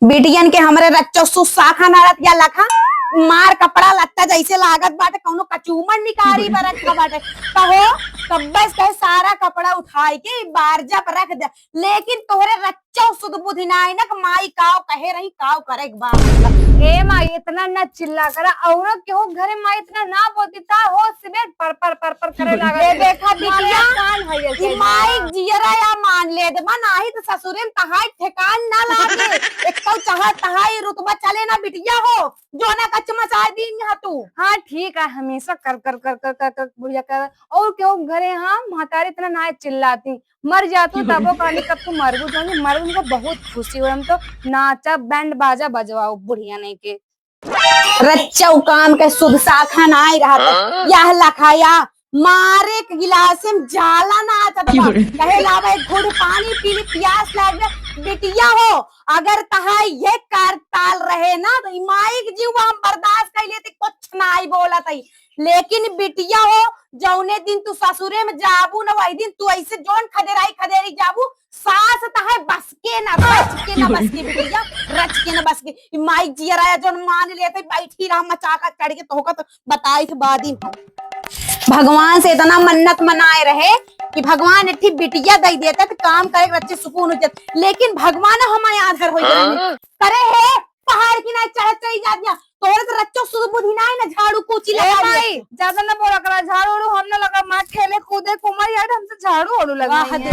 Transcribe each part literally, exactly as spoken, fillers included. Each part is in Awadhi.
बिटियन के हमरे रच्चो सुसाखा ना रतिया लखा, मार कपड़ा लत्ता जैसे लागत बाटे, कौनो कचूमर निकारी बरत का बाटे। कहो, कब्बे से कहे सारा कपड़ा उठाई के बारजा पर रख दे, लेकिन तोहरे रच्चो सुध बुद्धि ना आई ना कि माई काव कहे रही, काव करे के बा। ए माई, इतना ना चिल्ला करा, औरत के हो घरे माई इतना ना बोलती, ता हो सिबेट पर पर पर पर करे लागत। ये देखा बिटिया, कान है ये ई माई जियरा या मान ले दे, बा नाही तो ससुरे में तहाई ठेकान ना लागे। एक तो चाहे तहाई रुतबा चले ना बिटिया हो, जो ना कच मचा दी यहाँ तू। हाँ ठीक है, हमेशा कर कर कर कर कर कर बुढ़िया कर। और क्यों घरे हाँ महतारी इतना ना चिल्लाती, मर जा तू तबो कहानी कब तू मरबू जाऊंगी मरबू, हमको बहुत खुशी हो, हम तो नाचा बैंड बाजा बजवाओ बुढ़िया नहीं के। रच्चौ काम के सुध साखा नाई रहत। हाँ? यह लखाया मारे के गिलास में जाला ना आता था। कहे लावे घुड़ पानी पी ली, प्यास लाग गया। बिटिया हो, अगर तहाई ये करताल रहे ना, तो ई माई के जीव हम बर्दाश्त कर लेते, कुछ नाई बोलत ही। लेकिन बिटिया हो, जौने दिन तू ससुरे में जाबू ना, वही दिन तू ऐसे जोन खदेराई खदेरी जाबू, सास तहाई बस के ना, बच के ना, बस के बिटिया, रच के ना, बस के। ई माई जियरा या जोन मान लेते, बैठी रहा मचाका चढ़ के, तोहका तो बताई थे बादी। भगवान से इतना मन्नत मनाए रहे कि भगवान एक ठे बिटिया दे देते तो काम करे के बच्चे सुकून हो जाते, लेकिन भगवान हमारे आधर हो जाते। करे है पहाड़ की ना चढ़त चली जाती है। तोरे तो रच्चो सुध बुद्धि ना है ना, झाड़ू कूची ए लगा माई, ज्यादा ना बोला करा, झाड़ू उड़ू हम ना लगा, मार खेले कूदे कुमार यार, हमसे झाड़ू उड़ू लगा वाह है। दे।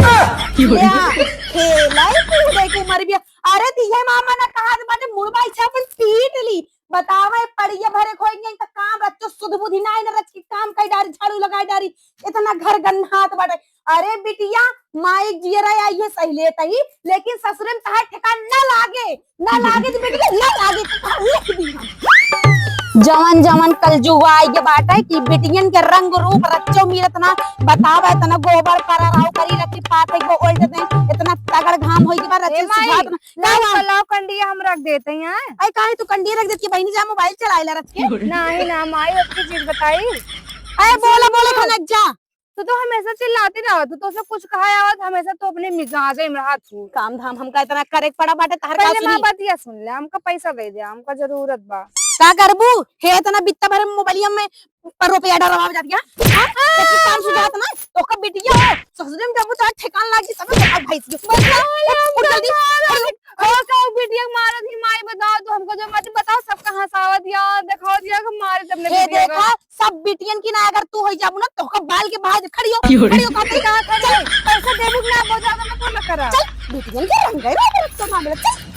ले आ, खेले कूदे कुमार भी। अरे दिहे मामा ना कहा बाटे मुड़वा इच्छा अपन पीट ली। बतावे पड़िया भरे खोई नहीं तो काम रच्चो सुध बुद्धि ना है ना, रच के काम कई डारी, झाड़ू लगाई डारी, इतना घर गन्हात बाटे। अरे बिटिया, माई जियरा आई है सही लेत ही, लेकिन ससुरे में तहार ठेकान ना लागे, ना लागे तो बिटिया ना लागे, तो कहा लिख दी हम। जवन जवन कलजुग आई के बाटे कि बिटियन के रंग रूप रच्चो मिलत ना, बतावे तना गोबर पर राव करी रखी पाते को उल्ट दे, इतना तगड़ घाम होई के बाद ए रच्चो माई, सुझात ना। लाओ, लाओ। लाओ कंडिया हम रख देते हैं। अरे काहे तू कंडिया रख देती बहिनी, जा मोबाइल चलाए ला रख के। नहीं ना माई, अब की चीज बताई। अरे बोला बोले खनक जा। तू तो हमेशा चिल्लाती रहत, तू तो उसे कुछ कहा आवत, हमेशा तू अपने मिजाजे में रहत हूँ। काम धाम हमका इतना करे के पड़ा बाटे, तहर का पहले माँ सुनी? बतिया सुन ले, हमका पैसा दे दे, हमका जरूरत बा। का करबू? हे इतना बित्ता भरे मोबाइलिया में पर रुपया डलवावे जात गया। हाँ? देखी काम सुझात ना, ओकर बिटिया हो, ससुरे में जब तोरा ठेकान लागी, सब अब भैंस के। बताओ, उठ, उठ जल्दी, उठ, उठ। और का बिटिया के मारत ही माई, बताओ तो हमको जो मत बताओ, सबका हंसावत या देखावत या कि मारे तब ने हे बिटिया देखा, का। सब बिटियन की ना अगर तू होई जाबू ना, तो ओकर बाल के बाहर खड़ी हो, क्यों रे? खड़ी हो, कहते कहाँ खड़ी हो? पैसा देबू कि ना, बहुत ज्यादा मत बोला करा। चल, बिटियन के रंग गए, तो मामला, चल।